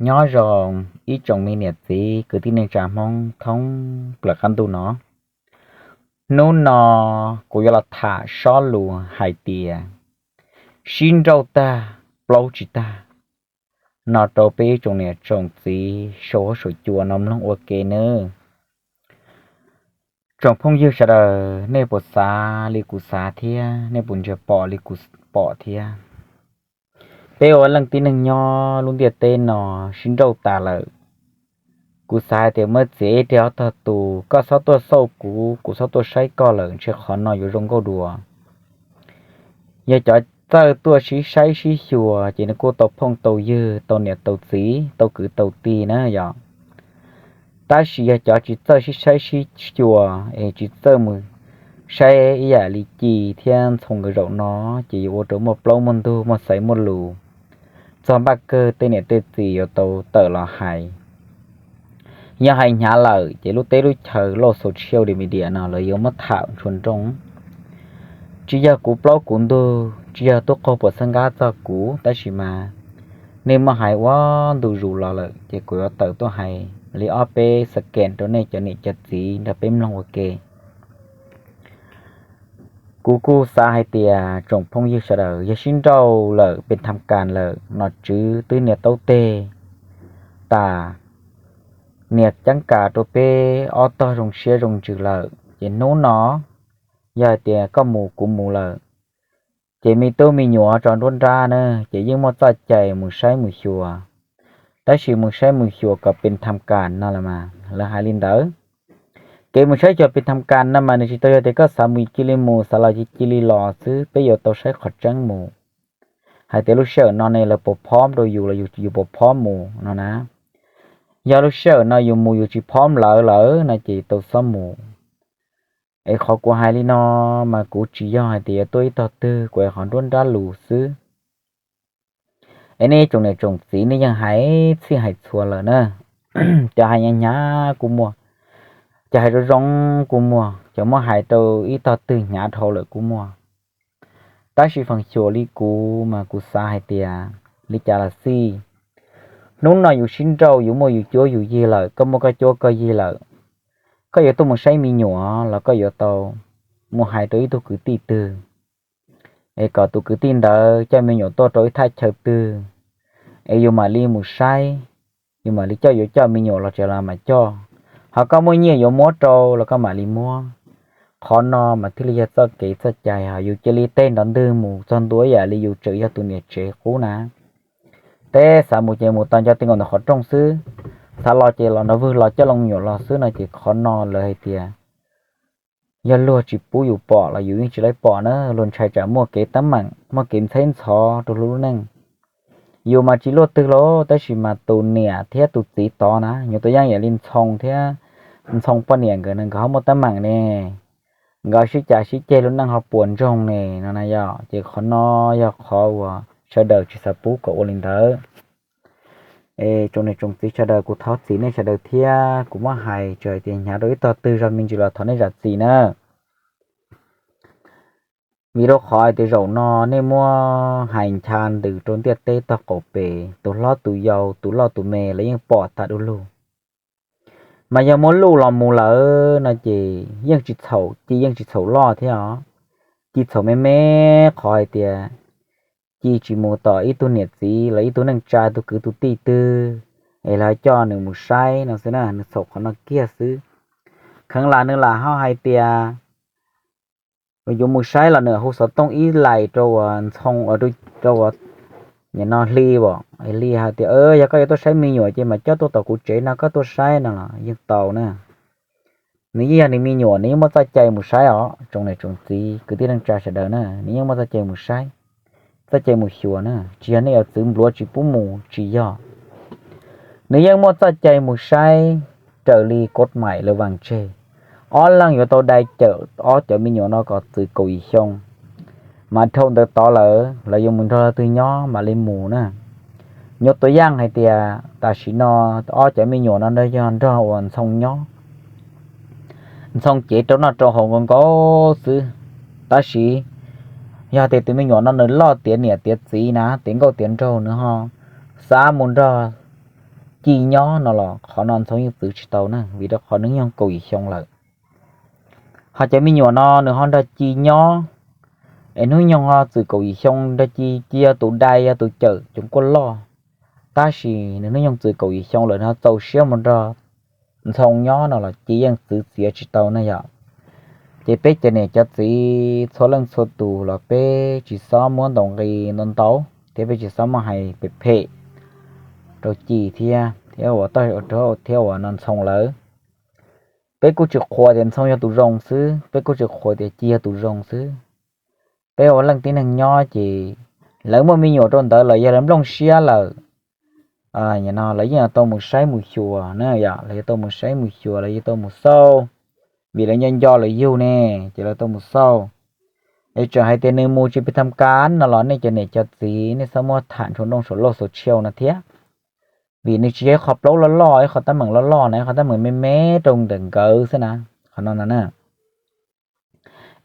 Nyob zoo ib tsoom me niam txiv kwv tij neej tsa Hmoob thoob plaws qab ntuj no. Hnub no kuv yuav los tham sob lus hais tias sib nrauj tag, plaub tsis tag, no rau peb ib tsoom niam tsoom txiv saum huab saum cua no mloog ua ke nawb. Tsoom phooj ywg sawv daws, nej puas xav li kuv xav thiab nej puas ntsia pom li kuv pom thiab? Peb ua leej tib neeg nyob lub ntiaj teb no sib nrauj tas lawm. Kuv xav hais tias muaj txiv ib teg ob tog tus, koj txhob tuaj xauj kuv, kuv txhob tuaj saib koj lawm, ntshe qhov no yuav zoo nkauj dua. Yog cov txawj tuaj sib saib sib xyuas ces nws kuj tau phooj tau ywg, tau niam tau txiv, tau kwv tau tij na yom. Tab sis yog cov tsis txawj sib saib sib xyuas es tsis txawj mus saib ib yam li Ci thiab Ntxhoo nkawd zaum no, ces yuav ua rau muaj plaub muaj ntug, muaj xaiv muaj lus, txog npaj kawg tej niam tej txiv yuav tau tawm los hais. Yog hais hnyav lawm ces lub teb lub chaw lauj, social media no lawv yuav muab tham ntshua nrooj. Tsis yog kuv plaub kuv ntug, tsis yog tub qaug puas txhawb nqab txog kuv, tab sis mas nej muab hais ua ntu zus los lawm ces kuv yuav tawm tuaj hais li ob peb second rau nej cov niam cov txiv nrog peb mloog ua ke. Kuv kuj xav hais tias tsoom phooj ywg sawv daws yog sib nrauj lawm pes tham kas lawm, nom tswv twb nias taub teg tas, nias ceeb kas rau peb ob tog zoo siab zoo ntsws lawm, ces hnub no yog hais tias koj mus kuv mus lawm, ces me tub me nyuam tso nruab nrab na, ces yeej muaj txoj cai mus saib mus xyuas. Tab sis mus saib mus xyuas kom pes tham kas no los mas lawv hais li ntawd. Kev mus saib xyuas pes tham kas no mas nws tsis tau yog tias koj xav mus cia li mus, xav los cia li los xwb, peb yuav tau saib qhov tseeb mus, hais tias lub sij hawm no ne lawv puas phob rau yus los yus puas phob mus no na. Yog lub sij hawm no yus mus yus tsis phob lawv lawm no ces tau xob mus. Es qhov kuv hais li no mas kuv tsis yog hais tias yuav tuaj ib tog twg, kuv hais qhov nruab nrab lus xwb. Es nej tsoom niam tsoom txiv nej yeej hais txhij hais txhua lawm na. Cov hais hnyav hnyav kuj muaj, cov hais zoo zoo kuj muaj, cov muab hais rau ib tog twg hnyav dhau lawm kuj muaj. Tab sis feem xyuam li kuv mas kuv xav hais tias li cas los xij, hnub no yus sib nrauj yus muaj yus cuab yus yig lawm, koj muaj koj cuab koj yig lawm, koj yuav tuaj mus saib me nyuam los koj yuav tau mus hais rau ib tug kwv tij twg, es kom tus kwv tij ntawd coj me nyuam tuaj rau ib thaj chaw twg, es yus mam li mus saib, yus mam li coj, yuav coj me nyuam los tsev los mam coj, ho koj muaj nyiaj yuav muab rau los koj mam li muab. Qhov no mas thiaj li yog txoj kev txoj cai, ho yus cia li tej nrov ntwg mus txog ntua ib yam li yus tseem yog tus niam tsev qub na. Teb xav mus ces mus tau nco ti nkaus ntawm qhov rooj xwb, xav los ces los nrov vwg los coj loo nyuam los xwb no ces qhov no lawv hais tias yog luag tsis pub yus pom los yus yeej tsis laib pom na, luag ntshai tsam muaj kev teeb meem, muaj kev ntxheb ntxhov rau luag lub neej. Yus mas tsis luaj twg lauj, tab sis mas tus niam thiab tus txiv tod na, nyuag tus yeej yam li Ntxhoo thiab Ntxhoo poj niam nkawd no nkawd ho muaj teeb meem ne, nkawd sib cav sib ceg lub neej ho puas ntsoog ne no na yom. Ces qhov no yog qhov uas sawv daws tsis xav pub kom ua li ntawd. Es tsoom niam tsoom txiv sawv daws, kuv thov txim nej sawv daws thiab, kuv muab hais tsis hais tias hnyav rau ib tog twg zog me ntsis los thov nej zam txim na. Vim rau qhov hais tias zaum no nej muab hais ncha ntws rau ntiaj teb tog qaum pem, tus hlob tus yau, tus loj tus me lawv yeej pom tas du lug. Mas yog muab luj los mus lawm no ces yeej tsis txhaum Ci, yeej tsis txhaum loj thiab os. Ci txhaum me me qhov hais tias Ci tsis mus tom ib tug niam txiv los ib tug neej tsa, tus kwv tus tij twg es lawv coj nws mus saib no xwb na, nws txhaum qhov no kiag xwb. Kheev lam nws lam ho hais tias yuav mus saib los nws hu xov tooj ib lais rau uas Ntxhoo, rau uas nim no Hli as, Hli hais tias yog koj yuav tuaj saib me nyuam ces mam coj tuaj tom kuv tsev no koj tuaj saib no los yeej tau na. Nws yeej yog nws me nyuam, nws yeej muaj txoj cai mus saib os, tsoom niam tsoom txiv kwv tij neej tsa sawv daws na, nws yeej muaj txoj cai mus saib, txoj cai mus xyuas na, tsis yog nej yuav txwv npluav tsis pub mus, tsis yog. Nws yeej muaj txoj cai mus saib raws li kod maim lawv vaas tseg. Ob leeg yuav tau dai cawm ob cov me nyuam no kom txwv kaum yim xyoo, mas dhau ntawd tod lawm lawv yuav mus nrog leej twg nyob mam li mus na. Nyuaj tua yaaj hais tias tam sim no ob cov me nyuam no yog nrog uas Ntxhoo nyob, Ntxhoo cev rau noj rau haus nkaus nkaus xwb. Tab sis yog tias tus me nyuam no nws loj tiav niam tiav txiv na, tiav nkauj tiav nraug, nws ho xav mus nrog Ci nyob no los qhov no Ntxhoo yeej txwv tsis tau na, vim rau qhov nws hnub nyoog kaum yim xyoo lawm. Ho cov me nyuam no nws ho nrog Ci nyob, es hnub nyoog ho txwm kaum yim xyoo nrog Ci, Ci yog tus dai yog tus cawm cov kuaj loj, tab sis nws hnub nyoog txwm kaum yim xyoo lawm nws ho txaus siab mus nrog Ntxhoo nyob no los Ci yeej txwv txiav tsis tau na yom. Ces peb cov niam cov txiv txhua leej txhua tus los peb tsis txhob muab ntaus nqi ntau ntau thiab peb tsis txhob muab hais phem phem rau Ci thiab thiab uas toj thiab uas no Ntxhoo lawv. Peb kuj tsis qhuas tias Ntxhoo yog tus zoo xwb, peb kuj tsis qhuas tias Ci yog tus zoo xwb. Peb ua leej tib neeg nyob ces lawv muaj me nyuam rau ntawd los yog lawv nplooj siab lawm, no lawv yeej yuav tau mus saib mus xyuas na yom, lawv yuav tau mus saib mus xyuas, lawv yuav tau mus xauj, vim lawv nco nco lawv yug ne, ces lawv tau mus xauj. Es tseem hais tias nws mus tsis pes tham kas no los nej cov niam cov txiv nej txhob muab tham nroo nrooj saum loj saum tshiau no thiab, vim nws tsis yog ib qho plaub loj loj, ib qho teeb meem loj loj na, ib qho teeb meem me me rau ntawm nkawd xwb na, qhov no no na.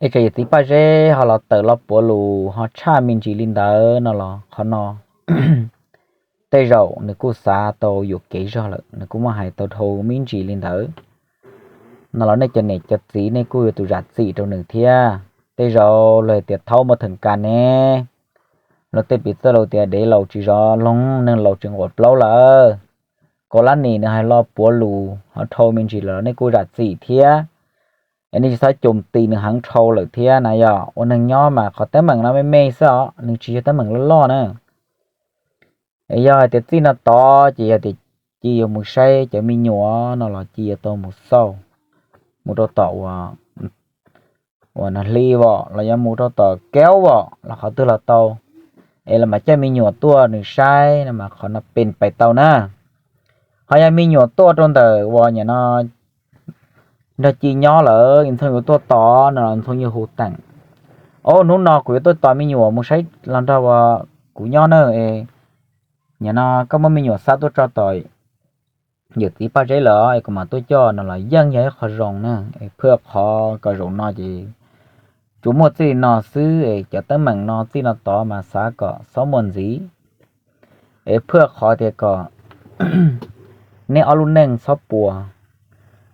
Es tseem yawm txiv Paj Zeb ho los tawm los puav lus ho tshaj me ntsis li ntawd no los qhov no tej zaum nws kuj xav tau yuam kev zog lawm, nws kuj muaj hais tau dhau me ntsis li ntawd no los nej cov niam cov txiv nej kuj yuav tus zam txim rau nws thiab. Tej zaum luag hais tias thaub muaj theem kas ne, luag tej piv txwv laus tias dev laus tsis zov loog, neeg laus tsis nquam plaub lawm. Kaum lab nim nws hais los puav lus ho dhau me ntsis lawm los nej kuj zam txim thiab. Es nej tsis txhob coo ti nws heev dhau lawm thiab na yom. Ua neeg nyob mas qhov teeb meem no me me xwb os, nws tsis yog teeb meem loj loj na. Es yog hais tias txij no tod ces yog tias Ci yuav mus saib cov me nyuam no los Ci yuav tau mus xauj, mus rau tom uas Nag Hli vom los yog mus rau tom Keub vom los qhov twg los tau, es los mas coj me nyuam tuaj nws saib no mas qhov no pes pais tau na. Ho yog me nyuam tuaj rau ntawm uas nim no nrog Ci nyob lawm Ntxhoo yuav tuaj tos no los Ntxhoo yuav hu teem, o hnub no kuv yuav tuaj tos me nyuam mus saib los nrog uas kuv nyob na, nim no koj muab me nyuam xa tuaj tso tom yawm txiv Paj Zeb lawm es kuv mam tuaj coj no los yeej yog ib qho zoo na. Phaj qhov kom zaum no ces tsuas muaj txij li no xwb es cov teeb meem no txij no tod mas xav kom txhob muaj ntxiv. Es phaj qhov tias kom nej ob lub neej txhob puas.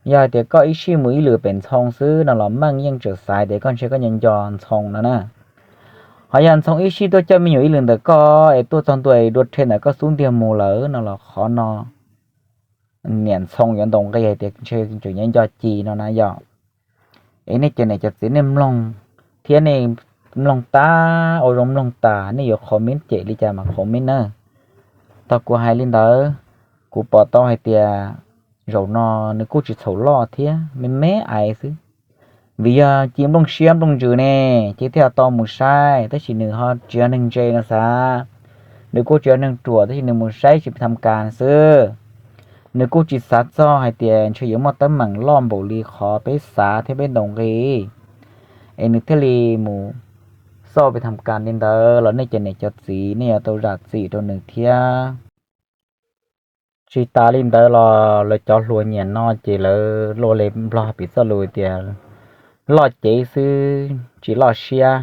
Yog hais tias koj ib sij mus ib lwm pem Ntxhoo xwb no los Meej yeej tseem xav tias koj ntshe koj nco nco Ntxhoo no na. Ho yog Ntxhoo ib sij tuaj coj me nyuam ib lwm ntawm koj es tuaj txog ntua dua rhe ntawm koj xub ntiag mus lawm no los qhov no niam Ntxhoo yuav ntaus nqi hais tias ntshe tseem nyob nco Ci no na yom. Es nej cov niam cov txiv nej mloog thiab nej mloog tas ua zoo mloog tas nej yuav comment cem li cas mas comment na. Tau kuv hais li ntawd, kuv pom tau hais tias zaum no nws kuj tsis txhaum loj thiab, me me ais xwb. Vim yog Ci nplooj siab nplooj ntsws ne, ces thiaj tau mus saib, tab sis nws ho tsis yog neeg ntse no xav. Nws kuj tsis yog neeg ruam tab sis nws mus saib tsis tham kas xwb. Nws kuj tsis xav txog hais tias ntshe yuav muaj teeb meem loj npaum li qhov peb xav thiab peb ntaus nqi, es nws thiaj li mus xauj pem tham kas li ntawd los nej cov niam cov txiv nej yuav tau zam txim rau nws thiab. Tsis tas li ntawd los lawv cov hluas nyiam no ces lawv luaj li Nplog piv txoj lus tias loj cev xwb tsis loj siab.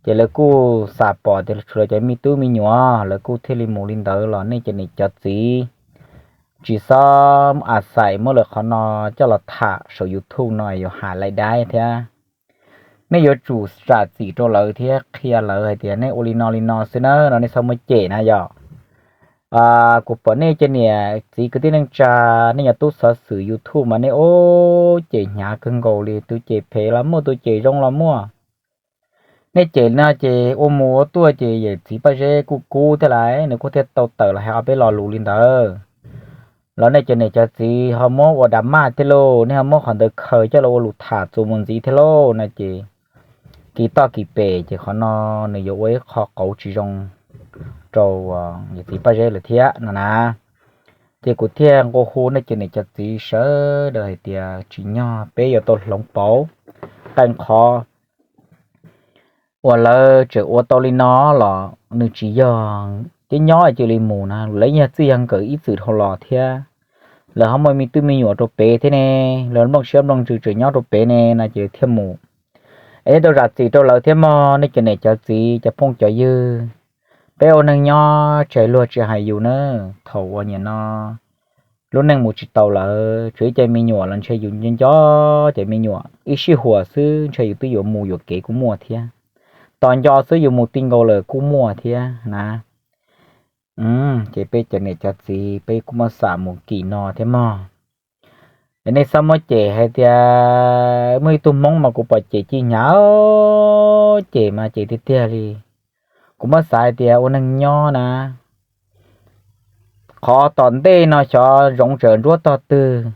Ces lawv kuj xam pom tias tsuas lawv cov me tub me nyuam lawv kuj thiaj li mus li ntawd los nej cov niam cov txiv tsis txhob a xais muab lawv qhov no coj los tham saum YouTube no yuav ham lais dai thiab. Nej yuav tsum zam txim rau lawv thiab qhia lawv hais tias nej ua li no li no xwb na no nej txhob muab cem na yom. Kuv pom nej cov niam txiv kwv tij neej tsa, nej cov tub xov xwm YouTube mas nej ua cem hnyav kawg nkaus li, tus cem phem los muaj tus cem zoo los muaj. Nej cem no ces ua mus ua tuaj ces yawm txiv Paj Zeb kuj kub thiab lais nws kuj thiaj tau tawm los hais ob peb lo lus li ntawd. Los nej cov niam cov txiv ho muab ua drama thiab lauj, nej ho muab qhov ntawd khaws coj los ua lus tham txuas mus ntxiv thiab lauj no ces kis toj kis pem ces qhov no nws yuav ua ib qho qauv tsis zoo rau yawm txiv Paj Zeb lawm thiab no na. Ces kuv thiaj nqua hu nej cov niam cov txiv sawv daws hais tias tsim nyog peb yuav tau hloov pauv qee qhov uas lawv tseem ua tau li no los nws tsis yog ceb nyob cia li mus na, lawv yog txij yog nkawm ib txwm dhau los thiab. Lawv ho muaj me tub me nyuam rau pem thiab ne, lawv nplooj siab nplooj ntsws tseem nyob rau pem ne no ces thiaj mus. Es nej tau zam txim rau lawv thiab mog nej cov niam cov txiv cov phooj cov ywg, Peb ua neeg nyob tseg luag tsis hais yus na, thaum uas nim no lub neej mus tsis tau lawm, tsuas ib ce me nyuam los ntshe yus nco nco cov me nyuam, ib sij huam xwb ntshe yus twb yuav mus yuam kev kuj muaj thiab, tos nco xwb yus mus ti nkaus lawm kuj muaj thiab na. Ces peb cov niam cov txiv peb kuj muab xam mus kim no thiab mog. Es nej txhob muab cem hais tias muaj ib tug Hmoob mas kuv pom cem ci hnyav, cem mas cem tiag tiag li. Kuv muab xav hais tias ua neeg nyob na, qhov tom ntej no xyov zoov tsawm nruab tog twg,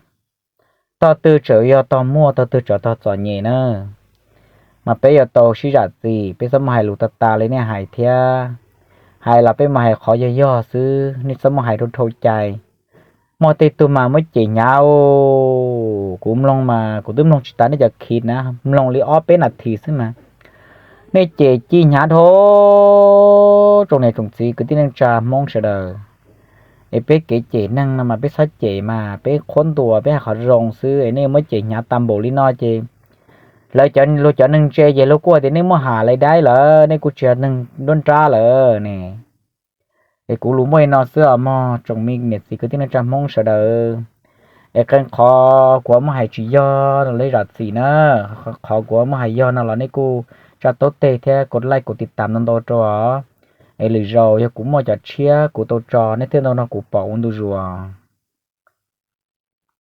tog twg tsawm yog tog muaj, tog twg tsawm tog txom nyem na. Mas peb yuav tau sib zam txim, peb txhob muaj hais lus tag tas li nej hais thiab. Hais los peb mas hais qhov yog yog xwb, nej txhob muaj hais dhau dhau cai. Muaj tej tug mas muab cem hnyav, kuv mloog mas kuv twb mloog tsis tas nej cov khiv na, mloog li ob peb nas this xwb mas nej cem ci hnyav dhau. Tsoom niam tsoom txiv kwv tij neej tsa Hmoob sawv daws, es peb kev cem neeg no mas peb txhob cem mas peb qhuab ntuas peb hais qhov zoo xwb es nej muab cem hnyav tag npaum li no ces lawv cov luag cov neeg ntse ces luag kuj tias nej muab ham lawv daib lawm, nej kuj tsis yog neeg nruab nrab lawm ne. Es kuv lus muaj li no xwb os mog tsoom me niam txiv kwv tij neej tsa Hmoob sawv daws. Es qee qhov kuv muab hais tsis yog los nej zam txim na, qhov kuv muab hais yog no los nej kuj tsa taub teg thiab kuv like kuv tiv tam ntau ntau rau os. Es lwm zaus yog kuv muaj cov tshiab kuv tau tso nej thiaj tau nrog kuv pom ua ntu zus.